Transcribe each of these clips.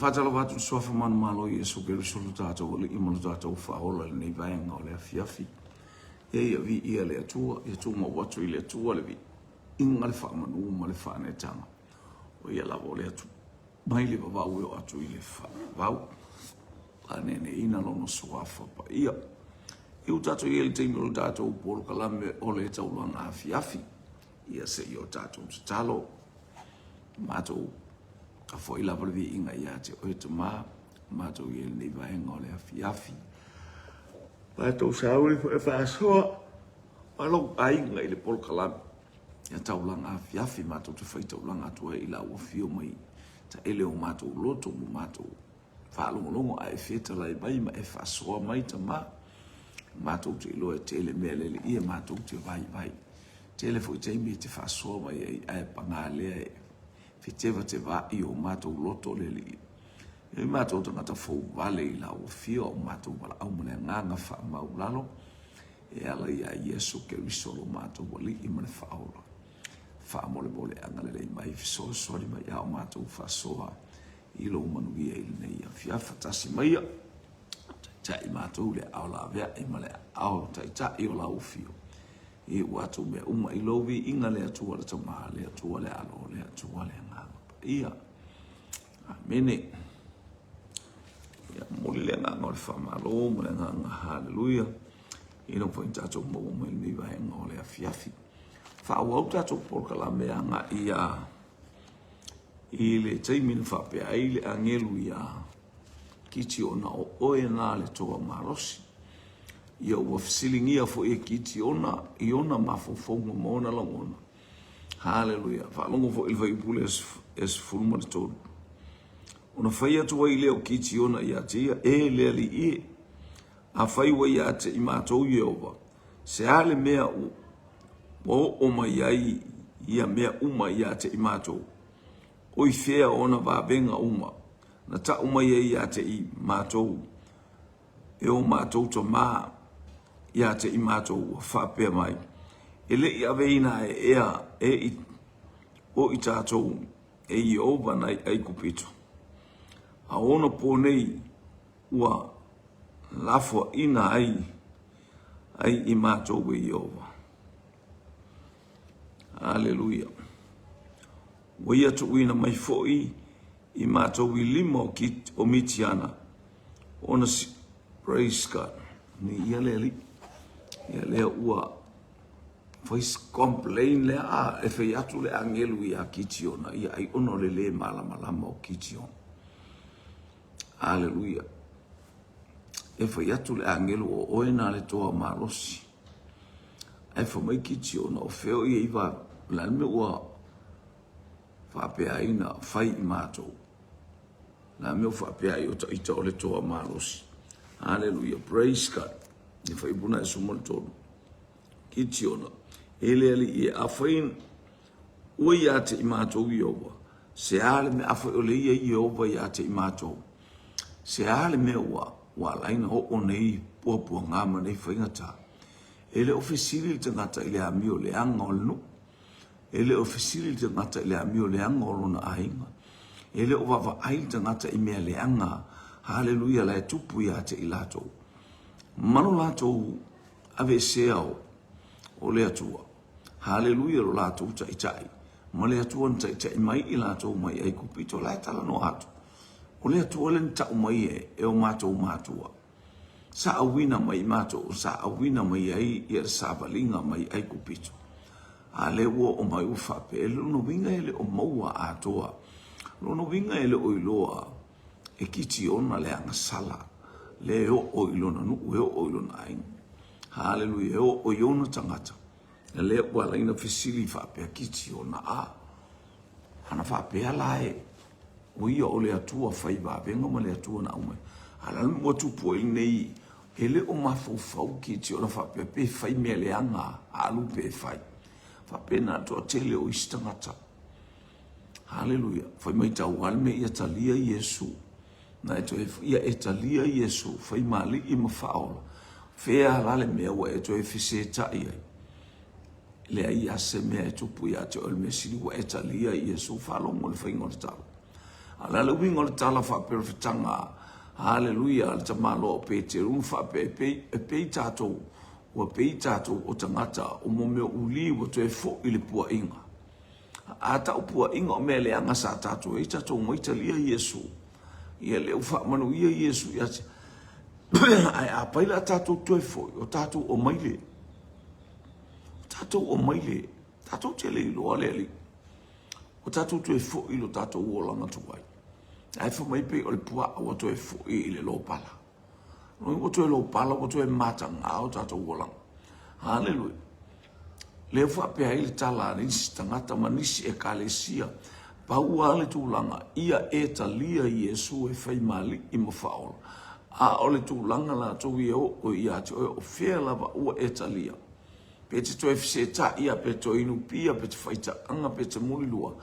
Faatalofa atu i le Suafa manumalo o Iesu Keriso lo tatou Alii ma lo tatou Faaola i lenei vaega o le afiafi. Ia ia viia le Atua, ia tumau atu i le Atua le viiga, le faamanu ma le faaneetaga. O ia lava o le Atua mai le vavau e oo atu i le faavavau. Faaneeneeina lona Suafa paia. Ia ua tatou i ai i le taimi o le tatou polokalame o le taulaga afiafi. Ia se i o tatou tatalo. Matou faafoi lava le viiga ia te oe Tama, matou i ai lenei vaega o le afiafi. Matou sauni foi e faasoa ma lou aiga i le polokalame. Ia taulaga afiafi matou te fai taulaga atu ai i lau afio mai taele o matou loto ma matou faalogologo a e fetalai mai ma e faasoa mai Tama. Matou te iloa e tele mea lele ia matou te vaivai. Tele foi taimi e te faasoa mai ai ae paga lea e fetevatevaai o matou loto le Alii. E matou tagata fou vale i lau afio o matou valaau ma le agaga faamaulalo e ala iā Iesu Keriso lo matou Alii ma le Faaola. Faamolemole agalelei mai fesoasoani mai a o matou faasoa i lou manuia i lenei afiafi. Faatasi maia, taitai matou i le aao laveai ma le aao taitai o lau afio. E ua atu mea uma i lou viiga le Atua le Tama, le Atua le Alo, le Atua le Agaga Paia. Amene. Ia, momoli le agaga o le faamalo ma le agaga haleluia i ina foi tatou maua mai lenei vaega o le afiafi. Faaauau tatou polokalame agai ia i le taimi na faapea ai le agelu iā Kitiona o oe na le toa malosi. Ia ua fesiligia foi e Kitiona i ona mafaufauga ma ona lagona. Haleluia. Faalogo foi i le fuaiupu lea e 13. Ona fai atu ai lea o Kitiona ia te ia, E le Alii e, afai ua ia te i matou Ieova, se a le mea ua oo mai ai ia mea uma ia te i matou? O i fea ona vavega uma na tau mai ai ia te i matou e o matou tama ia te i matou ua faapea mai, E le i aveina e ea e i o i tatou e Ieova nai Aikupito. A o ona po nei ua lafoaina ai ai i matou e Ieova. Aleluia. Ua ia tuuina mai foi i matou i lima o, Kit, o Mitiana, ona si, praise God, ni ia le alii, ia lea ua fai complain lea, a, e fai atu le agelu ia Kitiona, ia ai ona o le le malamalama o Kitiona. Aleluia. E fai atu le agelu o oe na le toa malosi. Ae fai mai Kitiona, o fea o ia i va, o le a le mea ua faapea ai na fai i matou. La mea faapea ai o taita o le toa malosi. Hallelujah. Praise God. E fai puna e suma le tolu. Kitiona. E le ali e afai ua ia te i matou Ieova. Se a le mea afai o le ia Ieova ia te i matou. Se a le mea ua ua ala ai na oo nei puapuaga ma nei faigata. E le o fesili le tagata i le amio leaga o le nuu. E le o fesili le tagata i le amio leaga o lona aiga. E le o vaavaai le tagata i mea leaga, haleluia, la e tupu ia te i latou. Ma lo latou aveesea o, o le Atua. Haleluia lo latou taitai. Ma le Atua na taitai mai i latou mai Aikupito, la e talanoa atu. O le Atua lea na tau mai e, e o matou matua. Sa auina mai matou, sa auina mai ai ia le savaliga mai Aikupito. A lea ua oo mai ua faapea, e lona uiga e le o maua atoa. Lona uiga e le o iloa e Kitiona le agasala lea e oo i lona nuu, e oo i lona aiga. Haleluia, e oo i ona tagata. Lea ua ala ai ona fesili faapea Kitiona, a, ana faapea la e O ia o le Atua fai vavega ma le Atua na aumai. A la ua tupu ai lenei, e le o mafaufau Kitiona faapea pe fai mea leaga a alu pe fai. Faapena le toatele o isi tagata. Haleluia. Fai mai tau lava le mea ia talia Iesu. Na e toe, ia e talia Iesu, fai ma alii ma faaola. Fea la le mea ua e toe fesetai ai? Leai lava se mea e tupu ia te oe, o le mea sili ua e talia Iesu, faalogo i le faiga o le tala. A o le a le uiga o le tala faaperofetaga, haleluia, a le tamaloa o Peteru na faapea, e pei, e pei tatou, ua pei tatou o tagata o mo mea uli ua toe foi i le puaʻiga. A tau puaʻiga o mea leaga sa tatou ai, tatou mai talia Iesu. Ia lea ua faamanuia Iesu ia te ae a pai la tatou toe foi, o tatou o maile. O tatou o maile. Tatou te le iloa le Alii. O tatou toe foi i lo tatou olaga tuai. Ae fai mai pei o le puaa ua toe foi i le lopala. Ua toe lopala, ua toe mataga o tatou olaga. Haleluia. Lea ua faapea ai le tala a nisi tagata ma nisi ekalesia, pau lava le tulaga, ia e talia Iesu e fai ma Alii ma Faaola. A o le tulaga latou ia oo ia te oe, o fea lava ua e talia. Pe te toe fesetai a, pe toe inu pia, pe te faitaaga, pe te mulilua,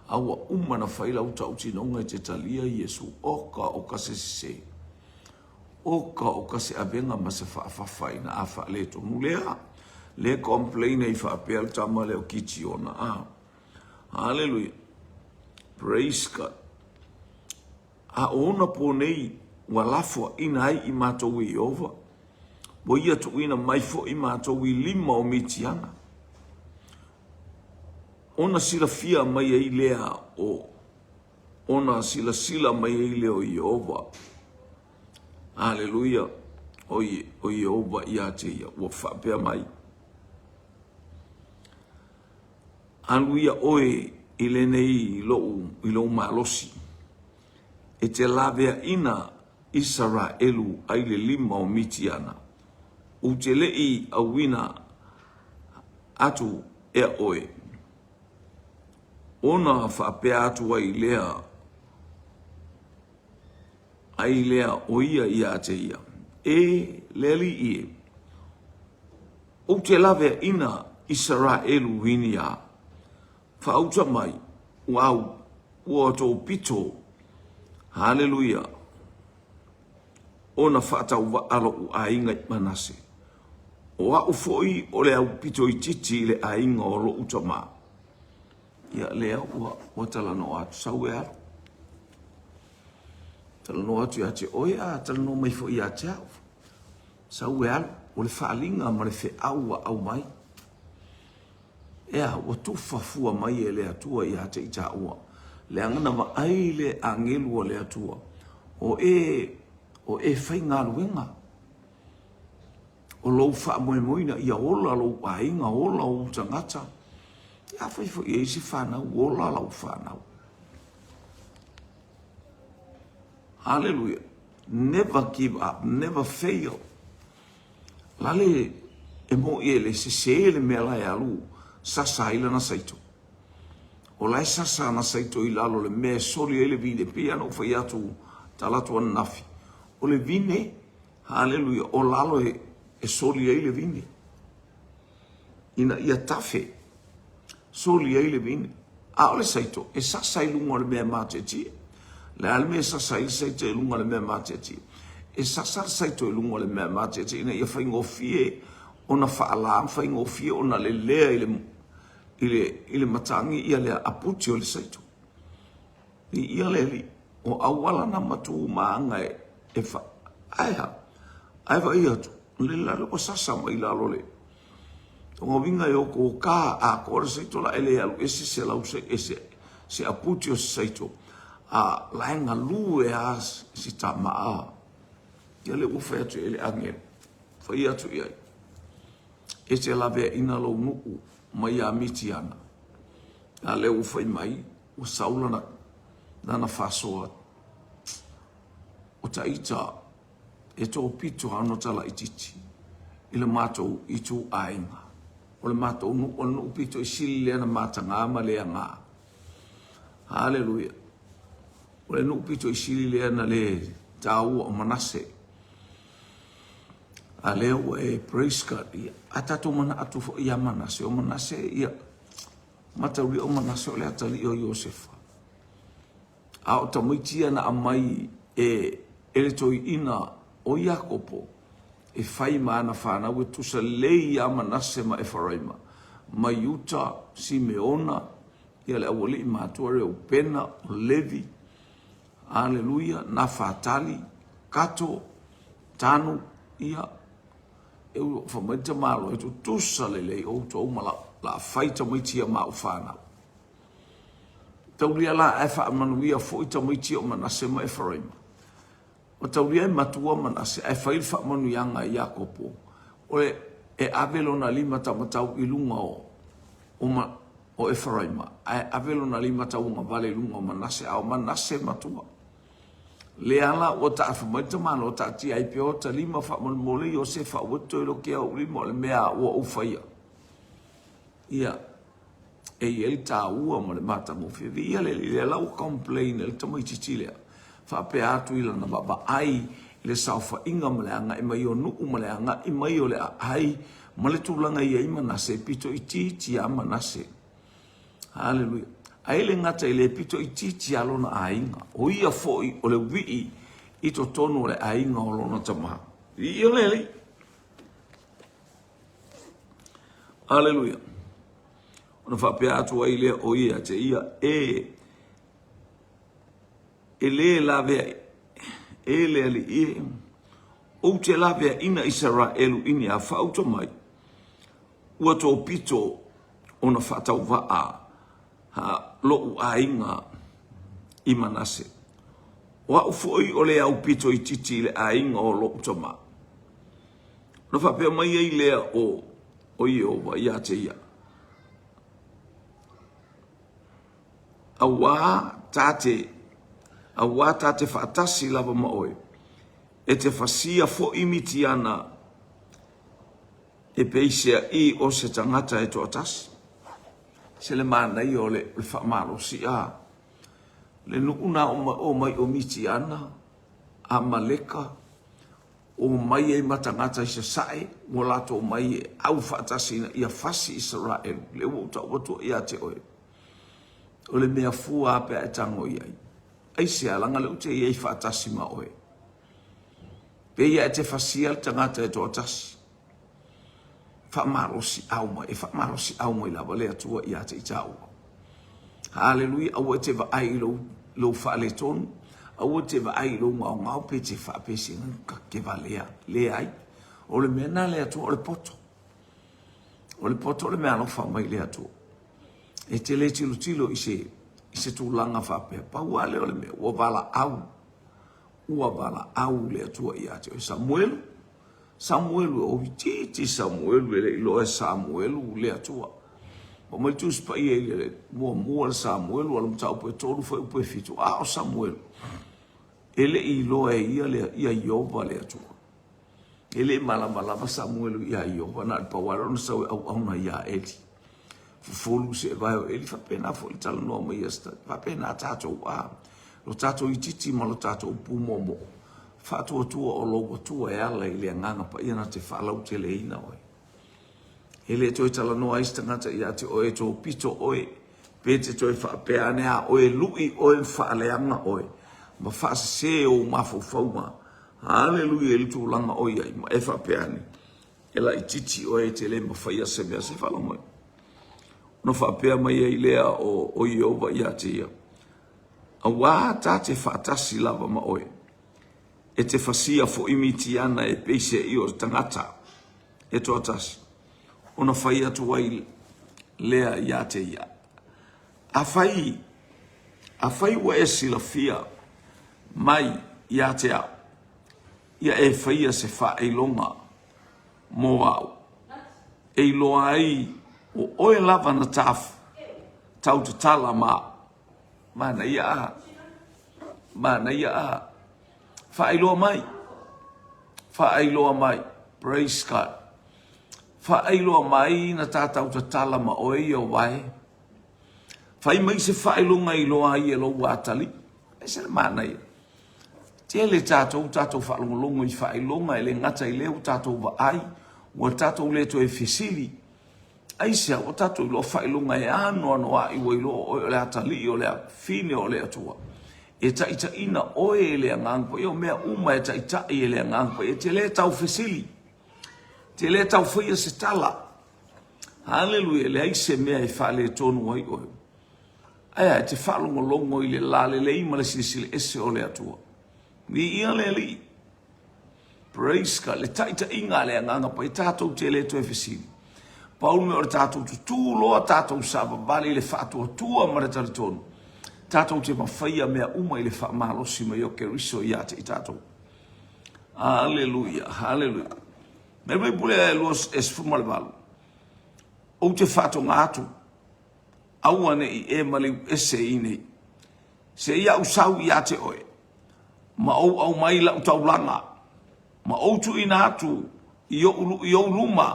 a ua uma na fai lau tautinoga e te talia Iesu, oka oka se sese. Oka oka se avega ma se faafafa ina a faaletonu lea. Le complain ai faapea le tama lea o Kitiona a. Haleluia. Praise God. A o ona pō nei ua lafoaʻina ai i matou e Ieova, ua ia tuuina mai foi matou i lima o Mitiana. Ona silafia mai ai lea o ona silasila mai ai lea o Ieova. Aleluia, o Ieova ia te ia, ua faapea mai. Alu ia oe i lenei lou, i lou malosi, e te laveaina Isaraelu ai le lima o Mitiana, ou te le i auina atu ea oe. Ona faapea atu ai lea, ai lea o ia ia te ia, E le Alii e, ou te laveaina Isaraelu ini a, faauta mai, ua au, ua tou pito, haleluia, ona faatauvaa loʻu aiga i Manase, o aʻu foi o le aupito itiiti i le aiga o loʻu tamā. Ia, lea ua, ua talanoa atu, sau e alu. Talanoa atu ia te oe, a talanoa mai foi ia te au. Sau e alu, o le faaliga ma le feau ua aumai. Ea, ua tufa fua mai e le Atua ia te i tāua. Leaga na vaai le agelu a le Atua, o e, o e faigaluega. O lou faamoemoeina ia ola lou aiga, ola ou tagata. Afai foi e i ai se fanau, ola lau fanau. Hallelujah. Never give up, never fail. Lale e mo i le sese le mea la e alu sasa ai lana saito. O la e sasa ana saito i lalo le mea e soli ai le vine. Pei ana ou fai atu tala atu ananafi. O le vine, haleluia, o lalo e, e soli ai le vine. Ina ia tafe, soli ai le vine. A o le saito, e sasa i luga o le mea matietie. Le a le mea e sasa ai le saito i luga o le mea matietie? E sasa le saito i luga o le mea matietie ina ia faigofie ona faalā ma faigofie ona lelea i le, i le, i le matagi ia le aputi o le saito. Viia le Alii, o auala na ma tu ma aga e, e fa, ae a, ae vaai atu, le lalo ua sasa mai lalo le, o uiga e oko ka atoa le saito la e le alu ese se lau se, se, se aputi o se saito, a la e galu e a si tama a, ia le ua fai atu i ai le agelu, fai atu i ai, e te laveaina lou nuu mai ia Mitiana, a lea ua fai mai, Ua sau lana, lana faasoa o Taita e topito ana talaititi i le matou ituaiga. O le matou nuu, o le nuu pito i sili lea na matagā ma leagā. Haleluia. O le nuu pito i sili lea na le taua o Manase. A lea ua e praise God. Ia, a tatou manatu foi ia Manase, o Manase, ia, Mataulia o Manase o le atalii o Iosefa. A o tamaiti ia na aumai e, e le toeaina o Iakopo e fai ma ana fanau e tusa lelei ia Manase ma Efaraima, ma Iuta, Simeona, ia le aualii matua Reupena, o Levi. Aleluia, Nafatali, Kato, Tanu, ia, e ua fai mai le tamaloa, e tutusa lelei outou ma lau, la fai tamaiti ia ma au fanau. Taulia la ae faamanuia foi tamaiti o Manase ma Eferaima. Ua taulia e matua Manase ae fai le faamanuiaga i Iakopo, o le e ave lona lima taumatau i luga o, o, o Eferaima, ae ave lona lima tauagavale i luga o Manase, a o Manase matua. Lea la ua taafa mai le tamaloa taatia ai pea ota lima faamolemole Iosefa aua te toe lotea ou lima o le mea ua ou faia. Ia, e i ai le taua ma le matagofie. Viia le Alii, lea la ua complain ai le tamaitiiti lea, faapea atu i lana vaavaai i le saofaiga ma le agai mai o nuu ma le agai mai o le aai ma le tulaga e i ai Manase, e pito itiiti lava Manase. Haleluia. Ae le gata i le pito itiiti lava lona aiga, o ia foi o le wii i totonu o le aiga o lona tama. Viia le Alii. Aleluia. Ona faapea atu ai lea o ia te ia, e, e lē lavea, e le alii e, ou te laveaina Isaraelu i ni a faauta mai, ua topito ona faatauvaa ha, loʻu aiga i Manase. O au foi o le aupito itiiti i le aiga o loʻu tama. Ona faapea mai ai lea o, o Ieova ia te ia, Auā tā te, auā tā te faatasi lava ma oe, e te fasia foʻi Mitiana e peiseaʻi o se tagata e toatasi. Se le manaia o le, o le faamalosi a le nuu na o mai o Mitiana, Amaleka, Omai ai ma tagata i sasae, ua latou mai e au faatasi ina ia fasi Isaraelu, lea ua ou tau atua ia te oe, o le mea fua a pe a e tago i ai. Aisea, leaga lea ou te i ai faatasi ma oe. Pei e te fasia le tagata e toatasi. Faamalosiau mai, e faamalosiau mai lava le Atua ia te i tāua. Haleluia, aua e te vaai i lou, lou faaletonu, aua e te vaai i lou ngaongao pe te faapese ka ke valea. Leai, o le mea na le Atua o le poto. O le poto o le mea alofa mai le Atua. E te le tilotilo i se, i se tulaga faapea. Pau lava lea o le mea, ua valaau, ua valaau le Atua ia te oe. Samuelu, Samuelu e itiiti Samuelu e le i iloa e Samuelu le Atua. Fai mai le Tusi Paia i le muamua le Samuelu a le mataupu e 3 fuaiupu e 7, a o Samuelu e le i iloa e ia le ia Ieova le Atua. E le i malamalama Samuelu iā Ieova, na o le pau lava lea ona sau e auauna iā Eli. Fufulu seevae o Eli, faapena foi le talanoa mai ia faapena tatou a lo tatou itiiti ma lo tatou pūmoomoo, faatuatua o lou Atua e ala i le Agaga Paia na te faalauteleina oe. E le toe talanoa ai se tagata ia te oe, topito oe, pe te toe faapea ane a oe, lui oe ma faaleaga oe, ma faasese ou mafaufauga. Haleluia i le tulaga o i ai, ma e faapea ane, E laitiiti oe e te le mafaia se mea se faalogo mai. Ona faapea mai ai lea o, o Ieova ia te ia, Auā tā te faatasi lava ma oe, e te fasia foʻi Mitiana e peiseai o tagata e toatasi, ona fai atu ai lea ia te ia. Afai, afai ua e silafia mai ia te au, ia e faia se faailoga mo au, e iloa ai o oe lava na tautatala ma au. Manaia a, manaia a. Faailoa mai, faailoa mai, praise God. Faailoa mai na ta tautatala ma oe ia wae. Fai mai se faailoga e iloa ai e lou atalii. Ese le manaia. Tele tatou, tatou faalogologo i faailoga e le gata i lea ua tatou vaai, ua tatou le toe fesili. Aisea ua tatou iloa faailoga e anoanoai ua iloa oe o le atalii o le afine o le Atua. E taitaiina oe e le Agaga Paia, o mea uma e taitai e le Agaga Paia. E te le tau fesili, te le tau faia se tala. Haleluia, e leai se mea e faaletonu ai oe. Ae a e te faalogologo i le lalelei ma le silasila ese o le Atua. Viia le Alii. Praise God. Le taitaiga a le Agaga Paia, tatou te le toe fesili. Pau le mea o le tatou tutū loa, tatou savavali i le faatuatua ma le talitonu. Tatou te mafaia mea uma i le faamalosi mai o Keriso ia te i tatou. Aleluia, haleluia. Mea mai pule e 28. Ou te faatoga atu, aua ne i e maliu ese i nei. Se i au sau ia te oe, ma ou aumai lau taulaga, ma ou tuuina atu i ou, i ou luma.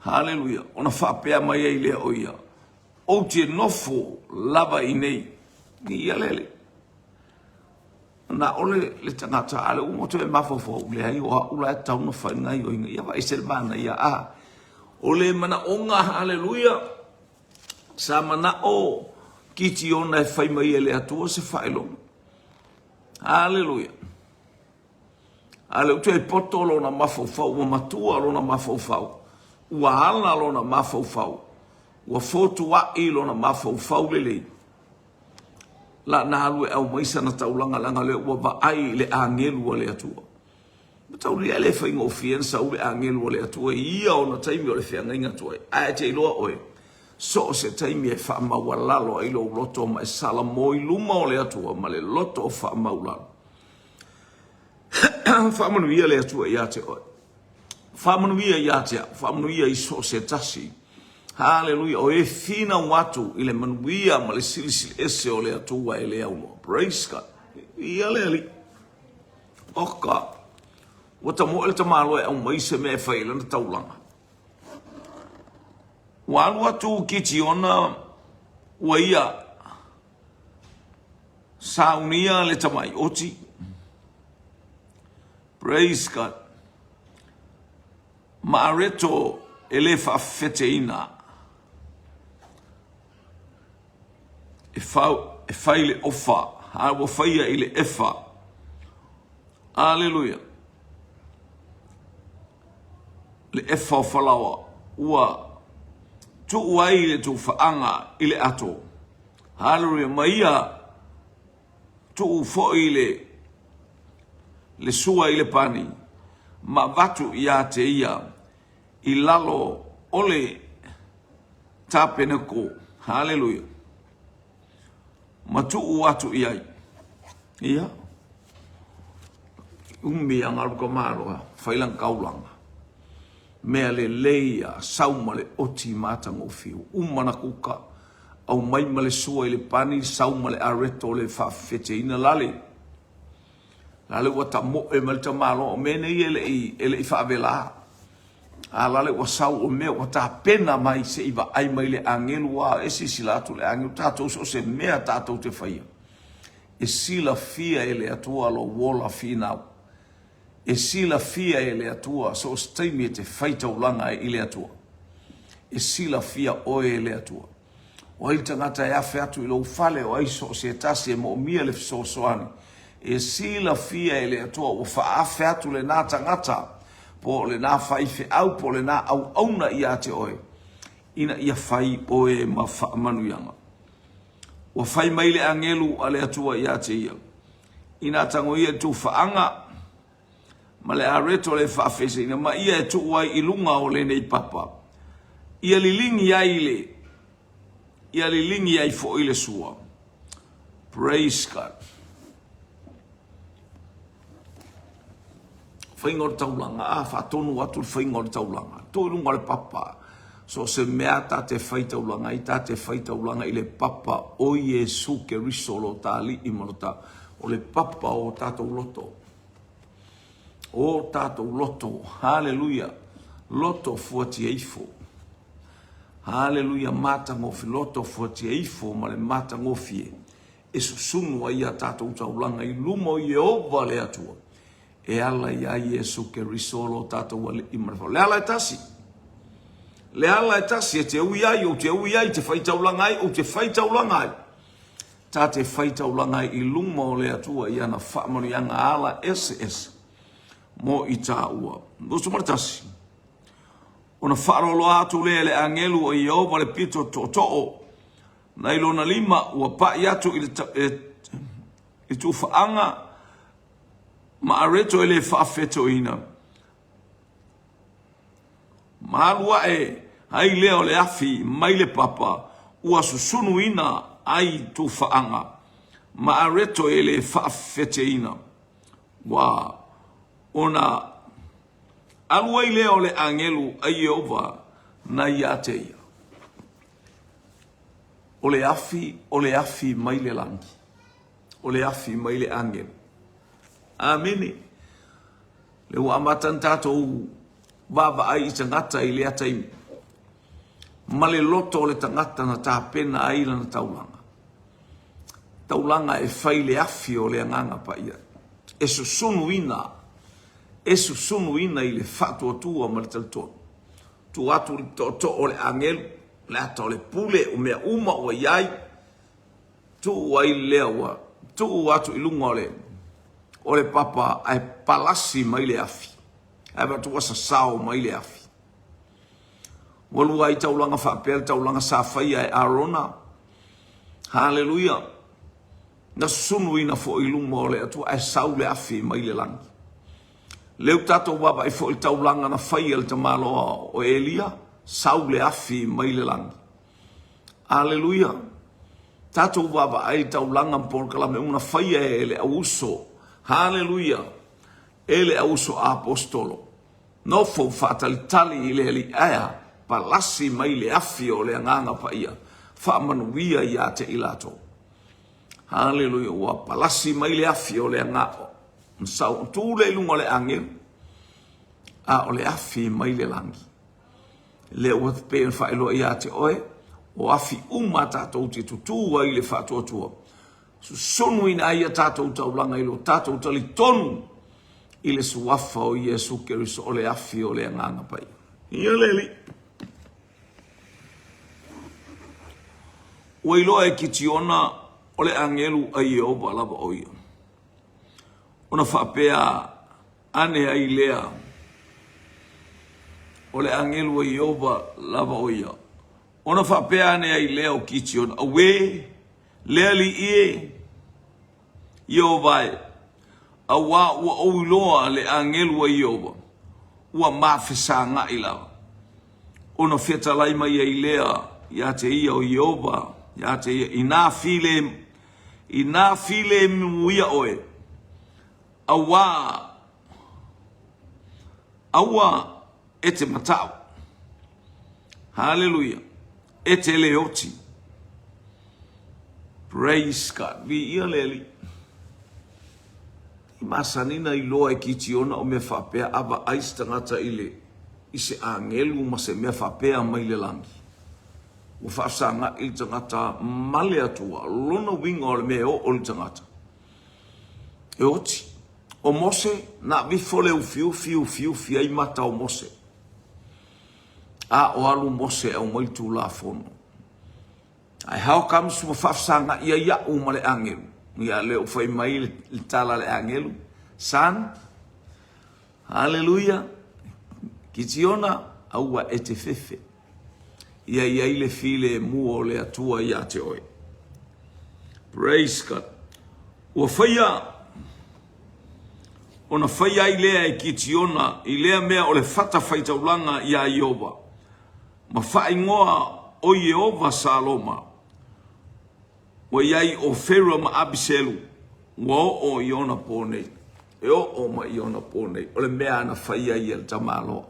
Haleluia. Ona faapea mai ai lea o ia, ou te nofo lava i nei. Ia lele. Na ole le tagata a le uma toe mafaufau, leai o au la e tatau ona fai le gaoioiga. Ia vaai se manaia a. O le manaoga, haleluia, sa manao Kitiona e fai mai e le Atua se faailoga. Haleluia. A le toe poto lona mafaufau, ua matua lona mafaufau, ua ala lona mafaufau, ua fotuai lona mafaufau lelei. La na alu e aumai sana taulaga leaga lea ua vaai i le agelu a le Atua. Mataulia e le faigofie na sau le agelu a le Atua i ia ona taimi o le feagaiga atu ai. Ae te iloa oe, so o se taimi e faamaualalo ai lou loto ma e salamo i luma o le Atua ma le loto faamaulalo. Faamanuia le Atua ia te oe. Faamanuia ia te au, faamanuia i so o se tasi. Haleluia, o e finau atu i le manuia ma le silisili ese o le Atua e le aunoa. Praise God. Ia le Alii. Oka, ua tamoe le tamaloa e aumai se mea e fai ai lana taulaga. Ua alu atu Kitiona, ua ia saunia le tamai oti. Praise God. Ma areto e le faafefeteina. E, fau, e fai le ofa, a ua faia i le efa. Aleluia. Le efa o falaoa ua tuu ai le tuufaaga i le ato. Haleluia. Ma ia tuu foi le le sua i le pani ma avatu ia te ia i lalo o le tapeneko. Haleluia. Ma tuu atu i ai. Ia. Umi a galu ka malo, fai lana taulaga. Mea lelei a sau ma le oti matagofie. Uma na kuka, aumai ma le sua i le pani, sau ma le areto le faafefeteina lale. Lale ua tamoe mai le tamaloa, o mea nei e le i, e le i faavela. A lale ua sau o mea ua tapena mai se i vaai mai le agelu a e silasila atu le agelu tatou so o se mea tatou te faia. E silafia e le Atua lou ola finau. E silafia e le Atua so o se taimi e te fai taulaga ai i le Atua. E silafia oe e le Atua. O ai le tagata e afe atu i lou fale, o ai so o se tasi e moomia le fesoasoani. E silafia e le Atua ua faaafe atu lenā tagata, po o lenā faifeau, po o lenā auauna ia te oe, ina ia fai oe ma faamanuiaga. Ua fai mai le agelu a le Atua ia te ia, Ina tangoia i tufaaga ma le areto le faafesaina ma ia e tuu ai i luga o lenei papa, ia liligi ai le ia liligi ai foi le sua. Praise God. Faiga o le taulaga, a faatonu atu le faiga o le taulaga. Tuu i luga o le papa. So se mea ta te fai taulaga ai, ta te fai taulaga i le papa o Iesu Keriso lo ta Alii ma lo ta, o le papa o tatou loto. O tatou loto, haleluia, loto fuatia ifo. Haleluia, matagofie, loto fuatia ifo ma le matagofie e susunu ai a tatou taulaga i luma o Ieova le Atua e ala iā Iesu Keriso lo tatou Alii ma le Faaola. Le ala e tasi. Le ala e tasi e te ui ai, ou te ui ai, te fai taulaga ai, ou te fai taulaga ai. Ta te fai taulaga ai i luma o le Atua i ana faamanuiaga ala ese ese mo i tāua. 21. Ona faaaloaloa atu lea e le agelu o Ieova le pito tootoo. Nai lona lima ua paʻi atu i le tuufaaga ma areto e le faafetoina. Ma alu aʻe ai lea o le afi mai le papa ua susunuina ai tuufaaga ma areto e le faafeteina. Ua ona alu ai lea o le agelu a Ieova na ia te ia. O le afi, o le afi mai le lagi. O le afi mai le agelu. Amene. Le ua amata ona tatou vaavaai i tagata i lea taimi. Ma le loto o le tagata na tapena ai lana taulaga. Taulaga e fai le afi o le agaga paia. E susunuina, e susunuina i le faatuatua ma le talitonu. Tuu atu i le tootoo o le agelu, le ata o le pule, o mea uma ua i ai, tuu ai lea ua tuu atu i luga o le o le papa ae palasi mai le afi, ae avatu ua sasao mai le afi. Ua lua ai taulaga faapea le taulaga sa faia e Arona. Haleluia! Na susunuina foi i luma o le Atua ae sau le afi mai le lagi. Lea ua tatou vaavaai foi i le taulaga na faia e le tamaloa o Elia, sau le afi mai le lagi. Aleluia! Tatou vaavaai i taulaga ma polokalame uma na faia e le auuso. Haleluia! E le auuso apostolo. Nofo faatalitali i le Alii ae palasi mai le afi o le Agaga Paia, faamanuia ia te i latou. Haleluia! Ua palasi mai le afi o le Agaga Sau tu lea i luga o le agelu, a o le afi mai le lagi. Lea ua pei ona faailoa ia te oe, o afi uma tatou te tutū ai i le faatuatua, susunuina ai a tatou taulaga i lo tatou talitonu i le suafa o Iesu Keriso o le afi o le Agaga Paia. Ia le Alii. Ua iloa e Kitiona o le agelu a Ieova lava o ia. Ona faapea ane ai lea, O le agelu a Ieova lava o ia. Ona faapea ane ai lea o Kitiona, Auē, le Alii e, Ieova e, auā ua ou iloa le agelu a Ieova, ua mafesagaʻi lava. Ona fetalai mai ai lea ia te ia o Ieova, ia te ia, inā file Inā filemu ia oe, auā, aua e te mataʻu. Haleluia. E te le oti. Praise God. Viia le Alii. I masani na iloa e Kitiona o mea faapea a vaai se tagata i le i se agelu ma se mea faapea mai le lagi. Ua faafesagaʻi le tagata ma le Atua, lona uiga o le mea e oo i le tagata, e oti. O Mose, na avifo le ufiufi, ufiufi ai mata o Mose. A o alu Mose e aumai le Tulafono. Ae how comes ua faafesagaʻi ai au ma le agelu? Ia, lea ua fai mai le tala a le agelu, Son, Haleluia! Kitiona, aua e te fefe. Ia i ai le filemu o le Atua ia te oe. Praise God. Ua faia ona faia ai lea e Kitiona i lea mea o le fata faitaulaga iā Ieova, ma faaigoa o Ieova Saloma. Ua i ai ʻo Fera ma Abiselu, ua oo i ona pō nei. E oo mai i ona pō nei, o le mea na fai ai e le tamaloa,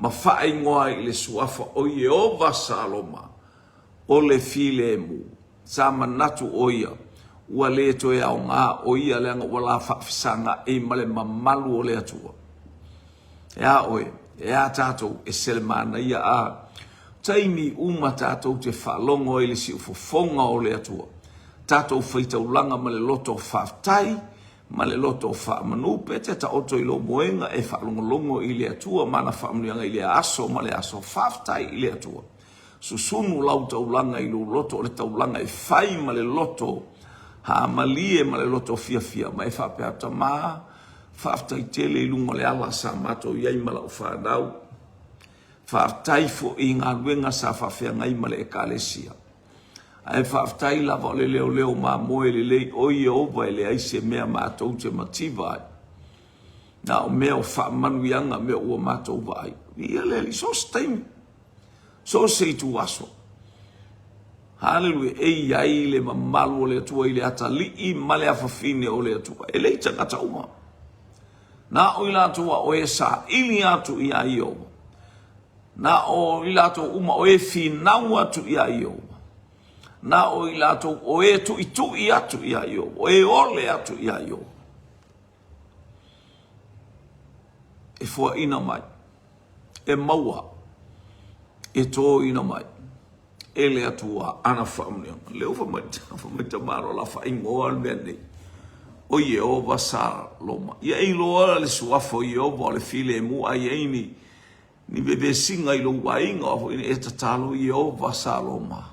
ma faaigoa ai i le suafa o Ieova Saloma, o le filemu. Sa manatu ʻo ia, ua le toe aoga ʻo ia leaga ua la faafesagaʻi ma le mamalu o le Atua. E a ʻoe, e a tātou, e selemanaia a taimi uma tātou te faalogo ai i le siufofoga o le Atua. Tātou faitaulaga ma le loto faafetai, ma le loto faamanu, pe te taoto i lou moega e faalogologo i le Atua ma ana faamanuiaga i lea aso ma le aso. Faafetai i le Atua. Susunu lau taulaga i lou loto, o le taulaga e fai ma le loto hamalie ma le loto fiafia, ma e faapea, Tama, faafetai tele i luga o le ala sa matou i ai ma lau fanau. Faafetai foi i galuega sa faafeagai ma le Ekalesia. Ae faafetai lava o le leoleo mamoe lelei o Ieova e leai se mea matou te mativa ai. Na o mea o faamanuiaga mea ua matou vaai. Viia le Alii, so o se taimi, so o se ituaso. Haleluia, e i ai le mamalu o le Atua i le atalii ma le afafine o le Atua. E le i tagata uma. Na o i latou a oe e saili atu iā Ieova. Na o i latou uma o e finau atu iā Ieova. Na o i latou o e tuitui atu iā Ieova, o e ole atu iā Ieova. E foaina mai, e maua, e tōina mai e le Atua ana faamanuiaga. Lea ua fai mai, fai mai tamaloa la faaigoa le mea nei o Ieova Saloma. Ia e iloa le suafa o Ieova o le filemu a i ai ni ni vevesiga i lou aiga, o a foi e tatalo Ieova Saloma,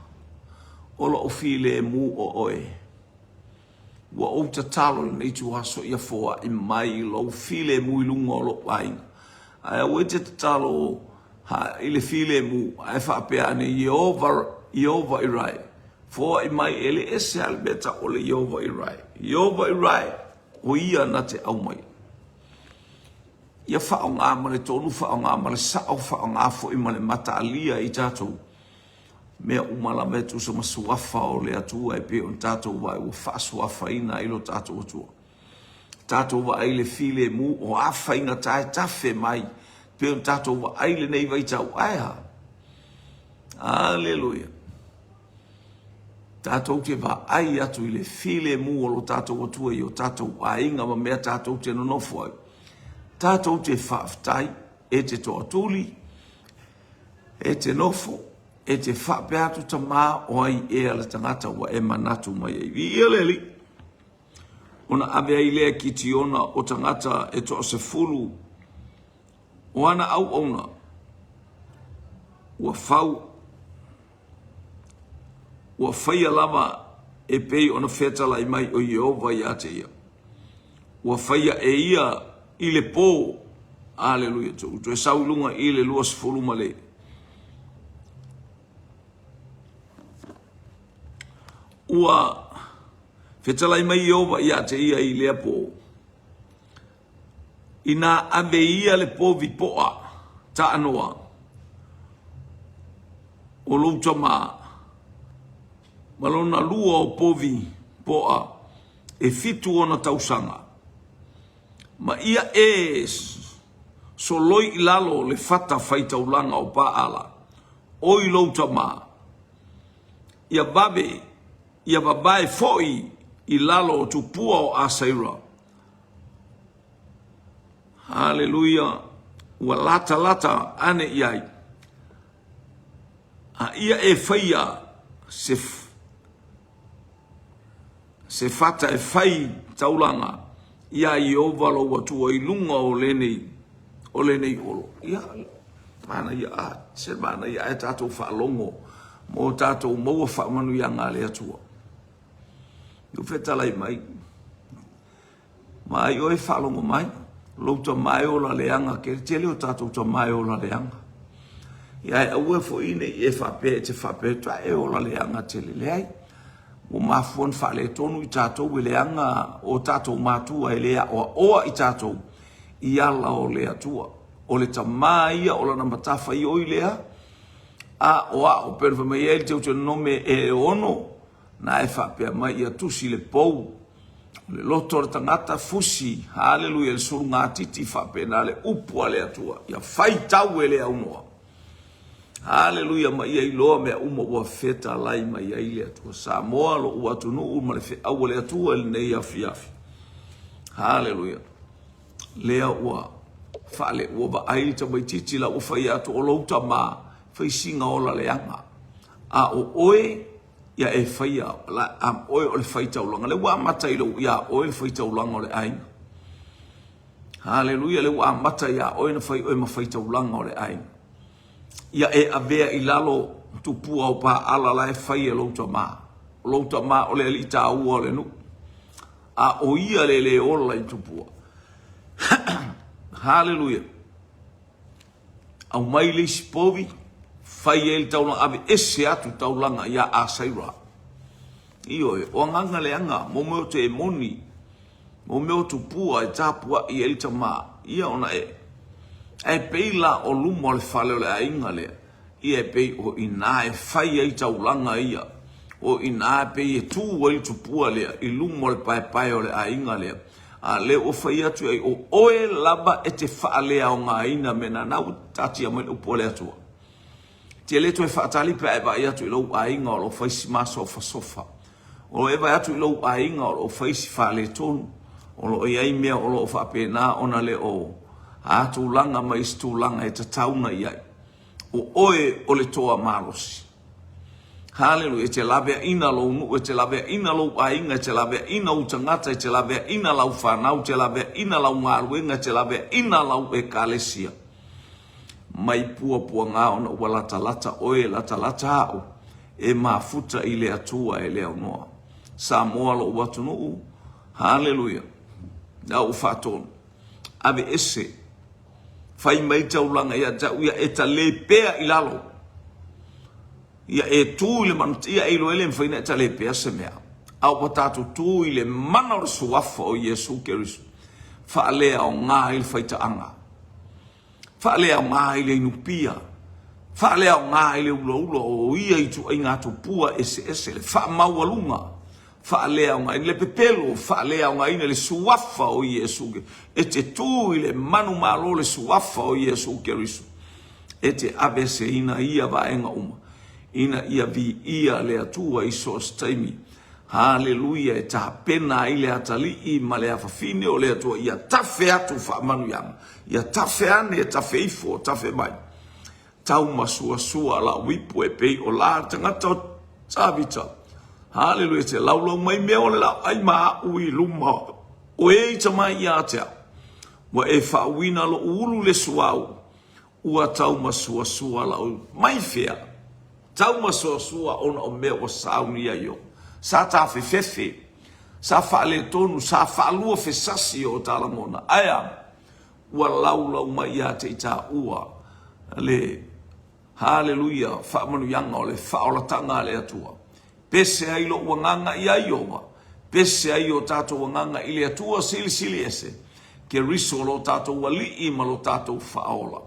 o lou filemu o oe. Ua ou tatalo i lenei ituaso ia foai mai lou filemu i luga o lou aiga. Ae aua e te tatalo ha, i le filemu, ae faapea ane, Ieova, Ieova Irae, foai mai e le ese lava le mea tau o le Ieova Irae. Ieova Irae, o ia na te aumai. Ia faaaoga ma le tonu, faaaoga ma le sao, faaaoga foi ma le mataalia i tatou mea uma lava e tusa ma suafa o le Atua e pei ona tatou vaai ua faasuafaina ai lo tatou Atua. Tatou vaai i le filemu o a faigata e tafe mai pei ona tatou vaai i lenei vaitau. Ae a? Aleluia. Tatou te vaai atu i le filemu o lo tatou Atua i o tatou aiga ma mea tatou te nonofo ai. Tatou te faafetai e te toatuli, e te nofo, e te faapea atu tamā o ai ea le tagata ua e manatu mai ai. Viia le Alii! Ona ave ai lea Kitiona o tagata e toasefulu o ana auauna ua fau ua faia lava e pei ona fetalai mai o Ieova iā te ia. Ua faia e ia i le pō. Aleluia. Toe sau i luga i le 20 ma le Ua fetalai mai Ieova iā te ia i lea pō. Inā ave ia le povi poa taanoa o lou tama ma lona lua o povi poa e fitu ona tausaga, ma ia e soloi i lalo le fata faitaulaga o Paala, oi lou tama, ia vave, ia vavae foi i lalo o tupua o Asaira. Haleluia! Ua latalata ane i ai. A ia e faia se, se fata e fai taulaga iā Ieova lou Atua i luga o lenei, o lenei olo. Ia, manaia, a, se manaia ae tatou faalogo mo tatou maua faamanuiaga a le Atua. Ua fetalai mai, ma ai oe faalogo mai, lou tama e ola leaga, ke tele o tatou tama e ola leaga. Ia e aua foi ne i e faapea e te faapea atu, e ola leaga tele. Leai, ua mafua ona faaletonu i tatou e leaga o tatou matua e le aoaoa i tatou i ala o le Atua. O le tama ia o lana matafaioi lea, aoao, pei ona fai mai ai le Teutonome e ono, Na e faapea mai ia tusi le pou, o le loto o le tagata fusi, haleluia, le sulugatiti faapena le upu a le Atua, ia faitau e le aunoa. Haleluia, ma ia iloa mea uma ua fetalai mai ai le Atua. Samoa, lou atunuu ma le feau a le Atua i lenei afiafi. Haleluia. Lea ua faale, ua vaai le tamaitiiti la ua fai atu o lou tama, fai sina ola leaga. A o oe, ia e faia la a oe o le faitaulaga. Lea ua amata i lou iā oe le faitaulaga o le aiga. Haleluia, lea ua amata iā oe na fai oe ma faitaulaga o le aiga. Ia e avea i lalo tupua o Paala la e fai e lou tama. O lou tama o le alii taua o le nuu. A o ia le le ola i tupua. Haleluia. Aumai le isi povi, fai ai le taulaga, ave ese atu taulaga ia Asaira. Ioe, o agaga leaga, mo mea o te moni, mo mea o tupua e tapua'i ai le tama, ia ona e. Ae pei la o luma o le fale o le aiga lea, ia e pei o i ina e fai ai taulaga ia, o i ina e pei e tu ai le tupua lea i luma o le paepae o le aiga lea. A lea ua fai atu ai, o oe lava e te faaleaogaina mea na, na ua taatia mai le upu a le Atua. Te le toe faatali pe a e vaai atu i lou aiga o lo o fai si masofasofa. O lo o e vaai atu i lou aiga o lo o fai si faaletonu. O lo o i ai mea o lo o faapena ona le o a tulaga mai se tulaga e tatau ona i ai. O oe o le toa malosi. Haleluia, e te laveaina lou nuu, e te laveaina lou aiga, e te laveaina ou tagata, e te laveaina lau fanau, e te laveaina lau galuega, e te laveaina lau ekalesia. Mai puapuaga ona ua latalata oe, latalata au, e mafuta i le Atua e le aunoa. Samoa lou atunuu, haleluia, la ua faatonu, aveese, fai mai taulaga ia te au, ia e tale pea i lalo, ia e tu i le mana, ia e iloa e le mafai ona e tale pea se mea, a ua tatou tu i le mana o le suafa o Iesu Keriso, faaleaoga ai le faitaaga. Faaleaoga ai le inupia, faaleaoga ai le ulaula o ia ituaiga tupua eseese, le faamaualuga, faaleaogaina le pepelo, faaleaogaina le suafa o Iesu e te tu i le manumalo le suafa o Iesu Keriso e te aveeseina ia vaega uma ina ia viia le Atua i so o se taimi. Haleluia! E tapena ai le atalii ma le afafine o le Atua ia tafe atu faamanuiaga, ia tafe ane, tafe ifo, tafe mai. Taumasuasua lau ipu e pei o la tagata o Tavita. Haleluia! Te laulau mai mea o le laau ma au i luma o e i tamai ia te au. Ua e faauina lou ulu le suau Ua taumasuasua lau mai fea? Taumasuasua ona o mea ua saunia i o. Sa tafefefe, sa faaletonu, sa faaluafesasi o ta lagona. Ae a? Ua laulau mai ia te i taua le Haleluia, faamanuiaga o le faaolataga a le Atua. Pese ai lou agaga iā Ieova, pese ai o tatou agaga i le Atua Silisili Ese, Keriso lo tatou Alii ma lo tatou Faaola.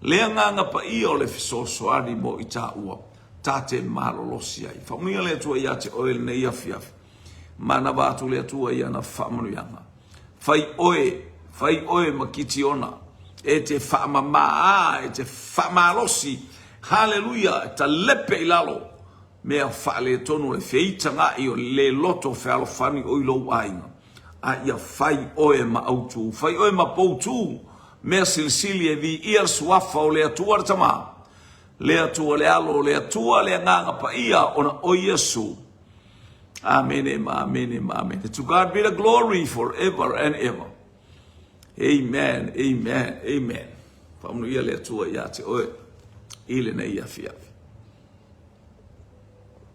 Le Agaga Paia o le fesoasoani mo i taua, ta te malolosi ai. Faamanuia le Atua ia te oe i lenei afiafi. Manava atu le Atua i ana faamanuiaga. Fai oe, fai oe ma Kitiona, e te faamamā, e te faamalosi, haleluia, e talepe i lalo mea faaletonu o le feitagaʻi o le le loto fealofani o i lou aiga, a ia fai oe ma autū, fai oe ma poutū, mea silisili e viia le suafa o le Atua le Tama, le Atua le Alo, le Atua le Agaga Paia, ona o Iesu. Amene ma amene ma amene. To God be the glory forever and ever. Amen, amen, amen. Faamanuia le Atua ia te oe i lenei afiafi.